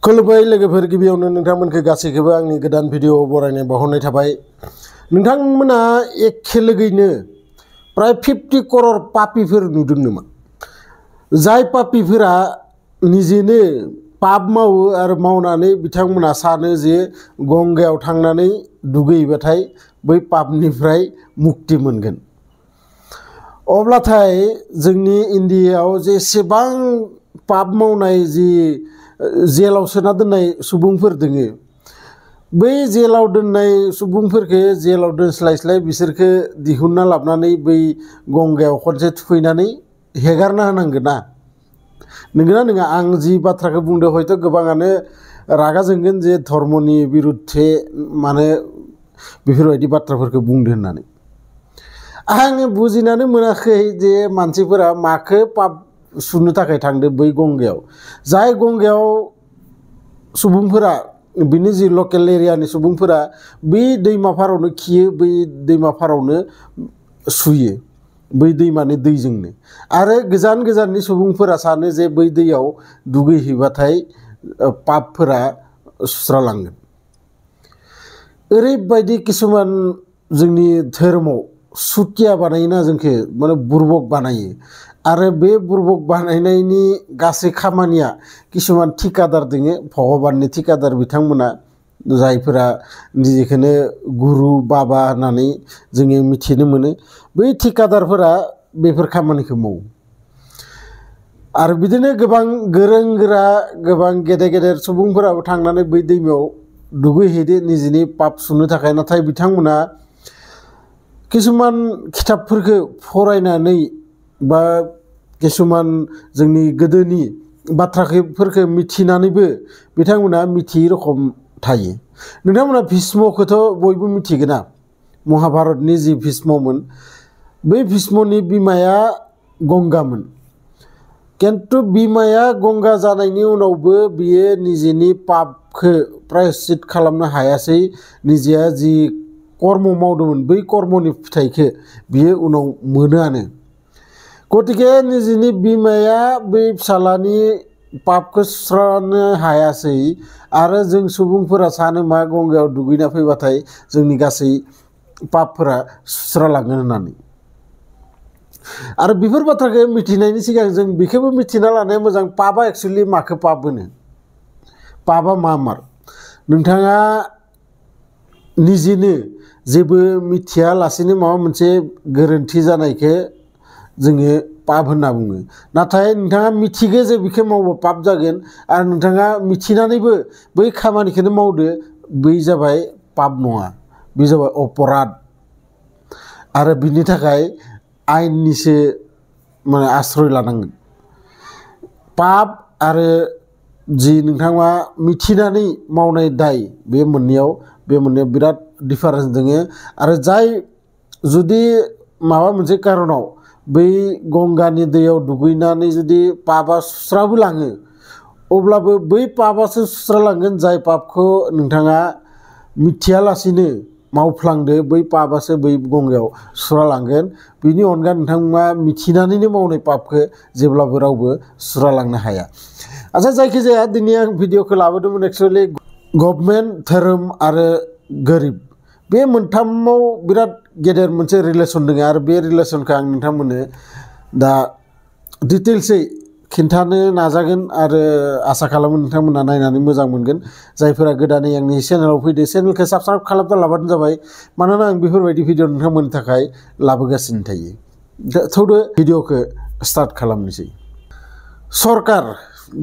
खुलुमबाय लोगोफोर गिबियावनो नोंथांमोनखौ गासैखौबो आंनि गोदान भिडिअ बरायनाय बावहरनाय थाबाय। नोंथांमोना एखे लोगोयैनो प्राय 50 करोड़ पापिफोर नुदों नामा? जाय पापिफोरा निजेनो पाप मावो आरो मावनानै बिथांमोना सानो जे गंगायाव थांनानै दुगैबाथाय बै पापनिफ्राय मुक्ति मोनगोन। अब्लाथाय जोंनि इन्डियायाव जेसेबां पाप मावनाय जि जेलाव सोना दोननाय सुबुंफोर दोङो, बै जेलाव दोननाय सुबुंफोरखौ जेलाव दोनस्लायस्लाय बिसोरखौ दिहुनना लाबोनानै बै गंगायाव खनसे थुखैनानै हेगारना होनांगोन ना। नंगौना नङा? आं जि बाथ्राखौ बुंदों हयथ' गोबाङानो रागा जोंगोन जे धर्मनि बिरुद्धे माने बेफोरबायदि बाथ्राफोरखौ बुंदो होननानै। आङो बुजिनानै मोनाखै जे मानसिफोरा माखो पाप सुनो थाखाय थांदो बै गंगायाव। जाय गंगायाव सुबुंफोरा बिनि जि लकेल एरियानि सुबुंफोरा बै दैमा फारावनो खियो, बै दैमा फारावनो सुयो, बै दैमानि दैजोंनो। आरो गोजान गोजाननि सुबुंफोरा सानो जे बै दैयाव दुगैहैबाथाय पापफोरा सुस्रालांगोन। ओरैबायदि किसुमान जोंनि धोरोमाव सुतिया बानायोना, जोंखौ माने बुरबक बानायो। आरो बे बुरबक बानायनायनि गासै खामानिया किसुमान ठिकादार दोङो, भगबाननि ठिकादार बिथांमोना, जायफोरा निजेखौनो गुरु बाबा होननानै जोङो मिथिनो मोनो। बै ठिकादारफोरा बेफोर खामानिखौ मावो। आरो बिदिनो गोबां गोरों गोरा गोबां गेदेर गेदेर सुबुंफोराबो थांनानै बै दैमायाव दुगैहैदो निजेनि पाप सुनो थाखाय। नाथाय बिथांमोना किसुमान खिथाबफोरखौ फरायनानै बा किसुमान जोंनि गोदोनि बाथ्राफोरखौ मिथिनानैबो बिथांमोना मिथियै रखम थायो। नोंथांमोना भीष्मखौथ' बयबो मिथिगोना, महाभारतनि जि भीष्ममोन, बै भीष्मनि बिमाया गंगामोन। किन्तु बिमाया गंगा जानायनि उनावबो बियो निजेनि पापखौ प्रायश्चित खालामनो हायासै। निजेया जि कर्म मावदोंमोन बै कर्मनि फिथाइखौ बियो उनाव मोनोआनो। गतिके निजेनि बिमाया बै फिसालानि पापखौ सुस्रांनो हायासै। आरो जों सुबुंफोरा सानो मा गंगायाव दुगैना फैबाथाय जोंनि गासै पापफोरा सुस्रालांगोन होननानै। आरो बेफोर बाथ्राखौ मिथिनायनि सिगां जों बेखौबो मिथिना लानाया मोजां, पापआ एक्सुवेलि माखौ पाप होनो, पापआ मा मार। नोंथाङा निजेनो जेबो मिथियालासेनो माबा मोनसे गोरोन्थि जानायखौ जोङो पाप होनना बुङो। नाथाय नोंथाङा मिथिगौ जे बेखौ मावबा पाप जागोन आरो नोंथाङा मिथिनानैबो बै खामानिखौनो मावदो, बै जाबाय पाप नङा, बे जाबाय अपराध। आरो बिनि थाखाय आयेननिसो माने आश्रय लानांगोन। पाप आरो जि नोंथाङा मिथिनानै मावनाय दाय, बे मोननैयाव बिराद डिफारेन्स दोङो। आरो जाय जुदि माबा मोनसे कारनाव बै गंगानि दैयाव दुगैनानै जुदि पापआ सुस्राबो लाङो, अब्लाबो बै पापआसो सुस्रालांगोन जाय पापखौ नोंथाङा मिथियालासिनो मावफ्लांदो, बै पापआसो बै गंगायाव सुस्रालांगोन। बिनि अनगा नोंथाङा मिथिनानैनो मावनाय पापखौ जेब्लाबो रावबो सुस्रालांनो हाया। आच्ছা, जायखिजाया दिनै आं भिडिअखौ लाबोदोंमोन एक्सुवेलि गभर्नमेन्ट, धोरोम आरो गोरिब, बे मोनथामाव बिराद गेदेर मोनसे रिलेसन दङ। आरो बे रिलेसनखौ आं नोंथांमोननो दा डिटेल्सै खिन्थानो नाजागोन आरो आसा खालामो नोंथांमोना नायनानै मोजां मोनगोन। जायफोरा गोदानै आंनि चेनेलाव फैदो, चेनेलखौ साबस्क्राइब खालामना लाबानो जाबाय, मानोना आं बेफोरबायदि भिडिअ नोंथांमोननि थाखाय लाबोगासिनो थायो। थौदो भिडिअखौ स्टार्ट खालामनोसै। सरकार,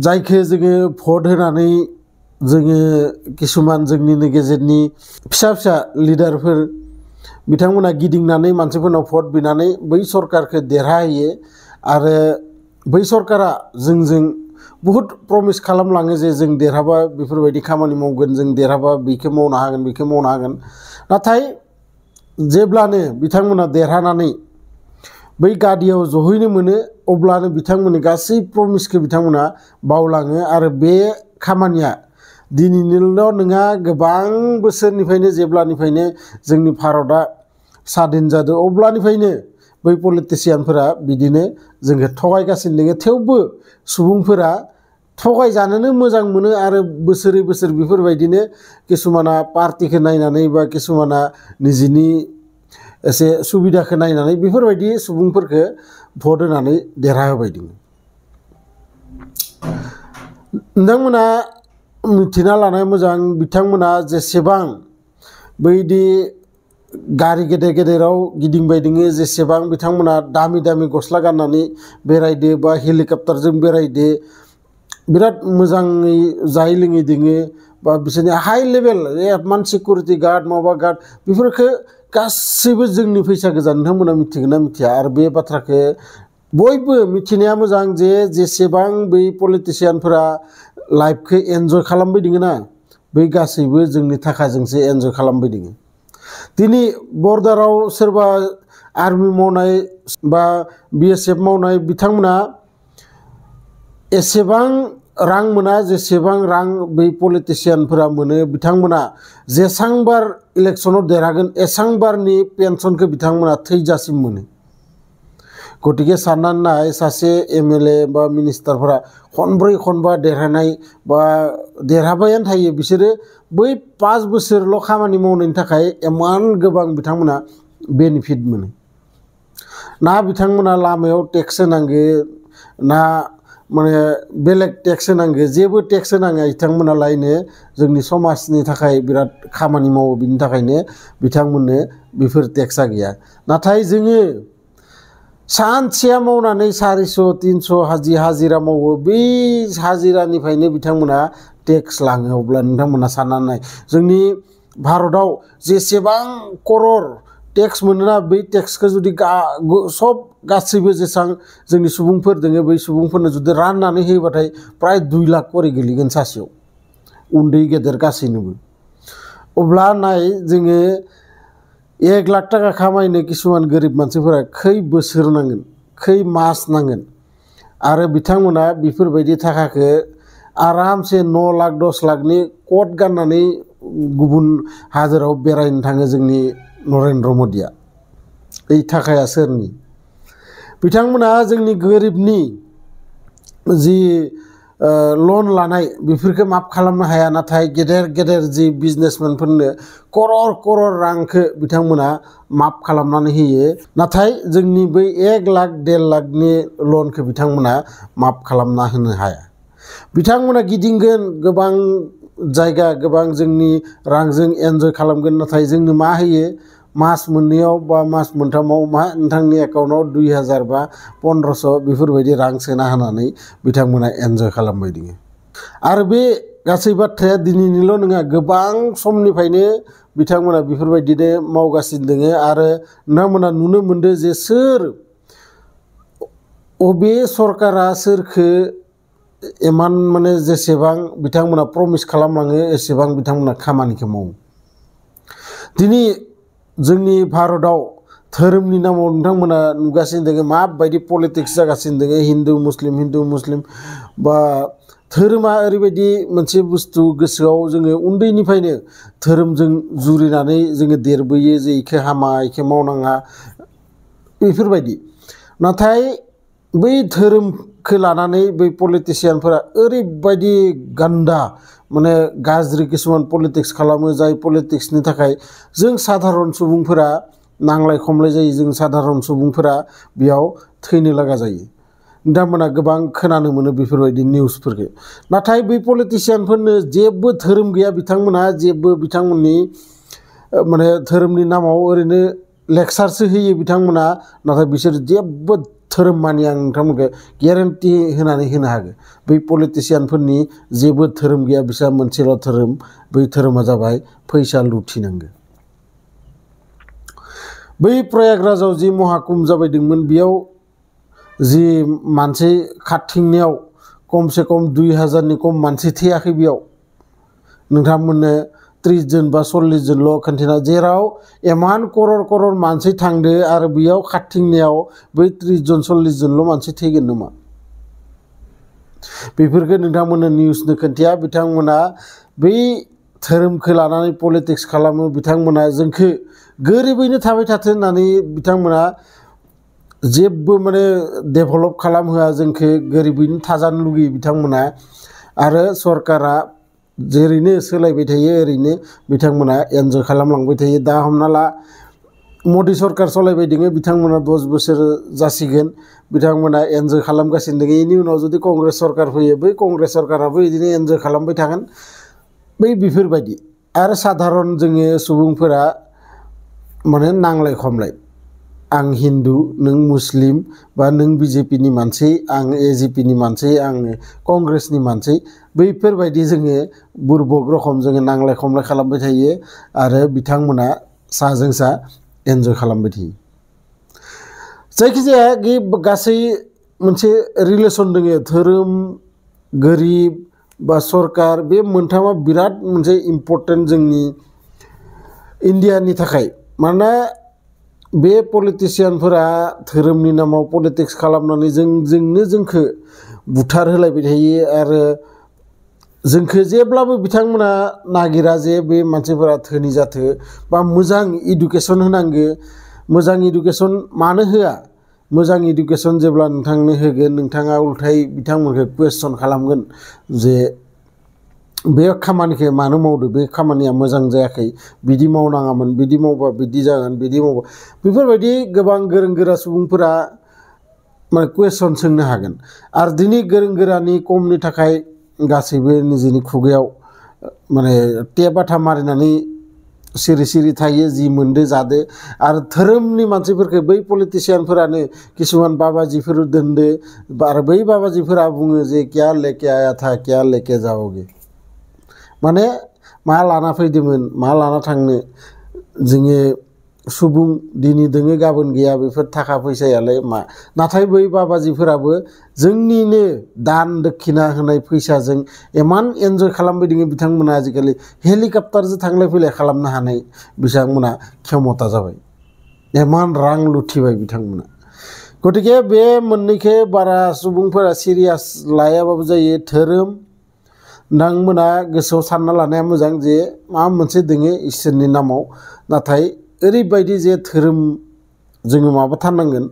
जायखौ जोङो भट होनानै जोङो किसुमान जोंनिनो गेजेरनि फिसा फिसा लिडारफोर बिथांमोना गिदिंनानै मानसिफोरनाव भट बिनानै बै सरकारखौ देरहाहोयो। आरो बै सरकारा जोंजों बहुद प्रमिस खालामलाङो जे जों देरहाबा बेफोरबायदि खामानि मावगोन, जों देरहाबा बेखौ मावनो हागोन, बेखौ मावनो हागोन। नाथाय जेब्लानो बिथांमोना देरहानानै बै गादियाव जहैनो मोनो, अब्लानो बिथांमोननि गासै प्रमिसखौ बिथांमोना बावलाङो। आरो बे खामानिया दिनैनिल' नङा, गोबां बोसोरनिफ्रायनो, जेब्लानिफ्रायनो जोंनि भारतआ स्वाधीन जादों अब्लानिफ्रायनो बै पलिटिसियानफोरा बिदिनो जोंखौ थगायगासिनो दङ। थेवबो सुबुंफोरा थगायजानोनो मोजां मोनो आरो बोसोरै बोसोर बेफोरबायदिनो किसुमाना पार्टिखौ नायनानै बा किसुमाना निजिनि एसे सुबिदाखौ नायनानै बेफोरबायदि सुबुंफोरखौ भट होनानै देरहाहोबाय दङ। नोंथांमोना मिथिना लानाया मोजां बिथांमोना जेसेबां बैदि गारि गेदेर गेदेराव गिदिंबाय दोङो जेसेबां बिथांमोना दामि दामि गस्ला गाननानै बेरायदो बा हेलिकप्टारजों बेरायदो बिराद मोजाङै जायै लोङै दोङो बा बिसोरनि हाई लेभेल एडभान सिकिउरिटि गार्ड माबा गार्ड बेफोरखौ गासैबो जोंनि फैसा गोजा नोंथांमोना मिथिगोन ना मिथिया आरो बे बाथ्राखौ बयबो मिथिनाया मोजां जे जेसेबां बै पलिटिसियानफोरा लाइफखौ एन्जय खालामबाय दोङो ना बै गासैबो जोंनि थाखाजोंसो एन्जय खालामबाय दोङो। दिनै बर्डाराव सोरबा आर्मि मावनाय बा BSF मावनाय बिथांमोना एसेबां रां मोना जेसेबां रां बै पलिटिसियानफोरा मोनो बिथांमोना जेसांबार इलेक्सनाव देरहागोन एसांबारनि पेन्सनखौ बिथांमोना थैजासिम मोनो। गतिके साननानै नाय सासे MLA बा मिनिस्टारफोरा खनब्रै खनबा देरहानाय बा देरहाबायानो थायो बिसोरो बै 5 बोसोरल' खामानि मावनायनि थाखाय इमान गोबां बिथांमोना बेनिफिट मोनो। ना बिथांमोना लामायाव टेक्स होनांगो ना माने बेलेग टेक्स होनांगो जेबो टेक्स होनाङा बिथांमोनालायनो जोंनि समाजनि थाखाय बिराद खामानि मावो बिनि थाखायनो बिथांमोननो बेफोर टेक्सआ गैया। नाथाय जोङो सानसेया मावनानै 400 300 हाजिरा मावो बै हाजिरानिफ्रायनो बिथांमोना टेक्स लाङो। अब्ला नोंथांमोना साननानै नाय जोंनि भारतआव जेसेबां करर टेक्स मोनोना बै टेक्सखौ जुदि सब गासैबो जेसां जोंनि सुबुंफोर दोङो बै सुबुंफोरनो जुदि राननानै होयोबाथाय प्राय 2 लाख करि गोलैगोन सासेयाव उन्दै गेदेर गासैनोबो। अब्ला नाय जोङो 1 लाख थाखा खामायनो किसुमान गोरिब मानसिफोरा खै बोसोर नांगोन खै मास नांगोन आरो बिथांमोना बेफोरबायदि थाखाखौ आरामसे 9 लाख 10 लाखनि कट गाननानै गुबुन हादोराव बेरायनो थाङो जोंनि नरेन्द्र मदिया। এই थाखाया सोरनि बिथांमोना जोंनि गोरिबनि जि लन लानाय बेफोरखौ माफ खालामनो हाया नाथाय गेदेर गेदेर जि बिजनेसमेनफोरनो करर करर रांखौ बिथांमोना माफ खालामनानै होयो नाथाय जोंनि बै 1 लाख 1.5 लाखनि लनखौ बिथांमोना माफ खालामना होनो हाया। बिथांमोना गिदिंगोन गोबां जायगा गोबां जोंनि रांजों एन्जय खालामगोन नाथाय जोंनो मा होयो मास मोननैयाव बा मास मोनथामाव मा नोंथांनि एकाउन्टआव 2000 बा 1500 बेफोरबायदि रां सोना होनानै बिथांमोना एन्जय खालामबाय दङ। आरो बे गासै बाथ्राया दिनैनिल' नङा गोबां समनिफ्रायनो बिथांमोना बेफोरबायदिनो मावगासिनो दङ आरो नोंथांमोना नुनो मोनदों जे सोर अबे सरकारा सोरखौ इमान माने जेसेबां बिथांमोना प्रमिस खालामलाङो एसेबां बिथांमोना खामानिखौ मावो। दिनै जोंनि भारतआव धोरोमनि नामाव नोंथांमोना नुगासिनो दङ माबायदि पलिटिक्स जागासिनो दङ हिन्दु मुस्लिम बा धोरोमा ओरैबायदि मोनसे बुस्थु गोसोआव जोङो उन्दैनिफ्रायनो धोरोमजों जुरिनानै जोङो देरबोयो जे इखौ हामा इखौ मावनाङा बेफोरबायदि। नाथाय बै धोरोमखौ लानानै बै पलिटिसियानफोरा ओरैबायदि गान्दा माने गाज्रि किसुमान पलिटिक्स खालामो जाय पलिटिक्सनि थाखाय जों साधारन सुबुंफोरा नांलाय खमलाय जायो जों साधारन सुबुंफोरा बेयाव थैनो लागा जायो। नोंथांमोना गोबां खोनानो मोनो बेफोरबायदि निउसफोरखौ नाथाय बै पलिटिसियानफोरनो जेबो धोरोम गैया बिथांमोनहा जेबो बिथांमोननि माने धोरोमनि नामाव ओरैनो लेक्सारसो होयो बिथांमोना नाथाय बिसोर जेबो धोरोम मानिया। आं नोंथांमोनखौ गेरेन्टि होनानै होनो हागोन बै पलिटिसियानफोरनि जेबो धोरोम गैया बिसोर मोनसेल' धोरोम बै धोरोमा जाबाय फैसा लुथिनांगौ। बै प्रयागराजाव जि महाकुम्भ जाबायदोंमोन बेयाव जि मानसि खारथिंनायाव खमसे खम 2000नि खम मानसि थैयाखै बेयाव नोंथांमोननो 30 जन बा 40 जनल' खोन्थिना जेराव इमान करर करर मानसि थांदो आरो बेयाव खारथिंनायाव बै 30 जन 40 जनल' मानसि थैगोन नामा बेफोरखौ नोंथांमोननो निउसनो खोन्थिया। बिथांमोना बै धोरोमखौ लानानै पलिटिक्स खालामो बिथांमोना जोंखौ गोरिबैनो थाबाय थाथों होननानै बिथांमोना जेबो माने डेभेलप खालामहोआ जोंखौ गोरिबैनो थाजानो लुगैयो बिथांमोना आरो सरकारा जेरैनो सोलायबाय थायो ओरैनो बिथांमोना एन्जय खालामलांबाय थायो। दा हमना ला मदि सरकार सलायबाय दङ, बिथांमोना 10 बोसोर जासिगोन, बिथांमोना एन्जय खालामगासिनो दङ। बेनि उनाव जुदि कंग्रेस सरकार फैयो, बै कंग्रेस सरकाराबो बिदिनो एन्जय खालामबाय थागोन। बेफोरबायदि आरो साधारन जोङो सुबुंफोरा माने नांलाय खमलाय, आं हिन्दु, नों मुस्लिम, बा नों बिजेपिनि मानसि, आं एजिपिनि मानसि, आं कंग्रेसनि मानसि, बैफोरबायदि जोङो बुरबक रखम जोङो नांलाय खमलाय खालामबाय थायो आरो बिथांमोना साजों सा एन्जय खालामबाय थायो। जायखिजाया गासै मोनसे रिलेसन दङ, धोरोम, गोरिब बा सरकार, बे मोनथामा बिराद मोनसे इम्पर्टेन्ट जोंनि इन्डियानि थाखाय। मानोना बे पलिटिसियानफोरा धोरोमनि नामाव पलिटिक्स खालामनानै जोंखौ बुथार होलायबाय थायो आरो जोंखौ जेब्लाबो बिथांमोना नागिरा जे बे मानसिफोरा धोनि जाथो बा मोजां इडुकेसन होनांगौ। मोजां इडुकेसन मानो होआ? मोजां इडुकेसन जेब्ला नोंथांनो होगोन, नोंथाङा उल्थाय बिथांमोनखौ कुवेश्चन खालामगोन जे बे खामानिखौ मानो मावदो, बे खामानिया मोजां जायाखै, बिदि मावनाङामोन, बिदि मावबा बिदि जागोन, बिदि मावबा बेफोरबायदि गोबां गोरों गोरा सुबुंफोरा माने कुवेश्चन सोंनो हागोन। आरो दिनै गोरों गोरानि खमनि थाखाय गासैबो निजेनि खुगायाव माने टेप आथा मारिनानै सिरि सिरि थायो, जि मोनदो जादो। आरो धोरोमनि मानसिफोरखौ बै पलिटिसियानफोरानो किसुमान बाबाजिफोर दोनदो आरो बै बाबाजिफोरा बुङो जे क्या लेके आया था, क्या लेके जाओगे। माने मा लाना फैदोंमोन, मा लाना थांनो। जोङो सुबुं दिनै दोङो गाबोन गैया, बेफोर थाखा फैसायालाय मा। नाथाय बै बाबाजिफोराबो जोंनिनो दान दक्षिणा होनाय फैसाजों इमान एन्जय खालामबाय दङ। बिथांमोना आजिखालि हेलिकप्टारजों थांलाय फैलाय खालामनो हानाय बिथांमोना क्षमता जाबाय, इमान रां लुथिबाय बिथांमोना। गतिके बे मोननैखौ बारा सुबुंफोरा सिरियास लायाबाबो जायो। धोरोम नोंथांमोना गोसोआव सानना लानाया मोजां जे माबा मोनसे दोङो इसोरनि नामाव, नाथाय ओरैबायदि जे धोरोम जोङो माबाथारनांगोन,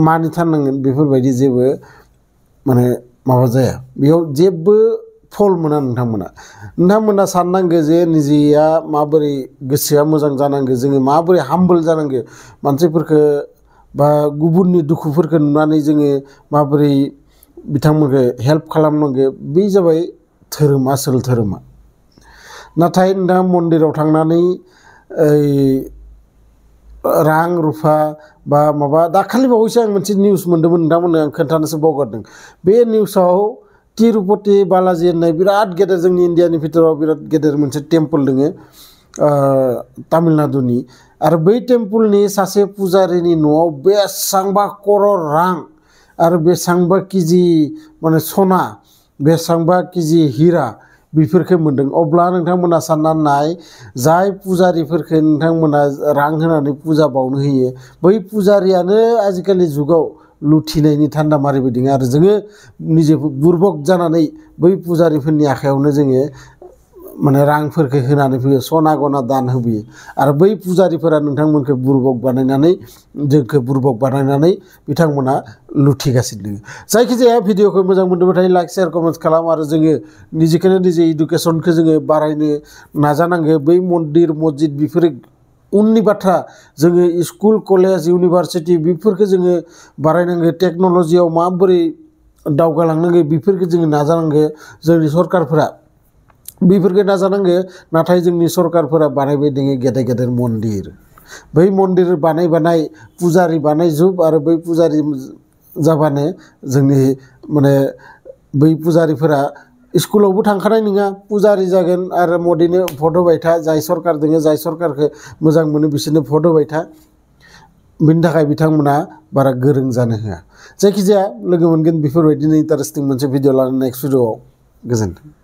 मानिथारनांगोन, बेफोरबायदि जेबो माने माबा जाया, बेयाव जेबो फल मोना। नोंथांमोना साननांगौ जे निजेया माबोरै गोसोआ मोजां जानांगौ, जोङो माबोरै हाम्बल जानांगौ, मानसिफोरखौ बा गुबुननि दुखुफोरखौ नुनानै जोङो माबोरै बिथांमोनखौ हेल्प खालामनांगौ, बे जाबाय धोरोम, आसोल धोरोमा। नाथाय नोंथाङा मन्दिराव थांनानै रां रुफा बा माबा, दाखालि बावैसो आं मोनसे निउस मोन्दोंमोन, नोंथांमोननो आं खोन्थानोसो बावगारदों। बे निउसाव तिरुपति बालाजि होननाय बिराद गेदेर, जोंनि इन्डियानि भितराव बिराद गेदेर मोनसे टेम्पोल दङ तामिलनाडुनि। आरो बै टेम्पोलनि सासे पुजारिनि न'आव बेसेबांबा करर रां आरो बेसेबांबा केजि माने सना, बेसेबांबा केजि हिरा बेफोरखौ मोन्दों। अब्ला नोंथांमोना सानना नाय, जाय पुजारिफोरखौ नोंथांमोना रां होनानै पुजा बावनो होयो, बै पुजारियानो आजिखालि जुगाव लुथिनायनि थान्दा मारिबाय दङ। आरो जोङो निजे बुरबक जानानै बै पुजारिफोरनि आखायावनो जोङो माने रांफोरखौ होनानै फैयो, सना गना दान होबोयो। आरो बै पुजारिफोरा नोंथांमोनखौ बुरबक बानायनानै, जोंखौ बुरबक बानायनानै बिथांमोना लुथिगासिनो दङ। जायखिजाया भिडिअखौ मोजां मोनदोंबाथाय लाइक, शेयार, कमेन्ट्स खालाम। आरो जोङो निजेखौनो निजे इडुकेसनखौ जोङो बारायनो नाजानांगौ। बै मन्दिर मस्जिद बेफोरो उननि बाथ्रा, जोङो स्कुल, कलेज, इउनिभारसिटि बेफोरखौ जोङो बारायनांगौ। टेक्न'लजियाव माबोरै दावगालांनांगौ बेफोरखौ जोङो नाजानांगौ। जोंनि सरकारफोरा बेफोरखौ नाजानांगौ। नाथाय जोंनि सरकारफोरा बानायबाय दङ गेदेर गेदेर मन्दिर। बै मन्दिर बानाय पुजारि बानायजुब, आरो बै पुजारि जाबानो जोंनि माने बै पुजारिफोरा स्कुलावबो थांखानाय नङा, पुजारि जागोन आरो मदिनो भट होबाय था। जाय सरकार दङ, जाय सरकारखौ मोजां मोनो बिसोरनो भट होबाय था। बिनि थाखाय बिथांमोना बारा गोरों जानो होआ। जायखिजाया लोगो मोनगोन बेफोरबायदिनो इन्टारेस्टिं मोनसे भिडिअ लानानै नेक्स्ट भिडिअआव। गोजोन्थों।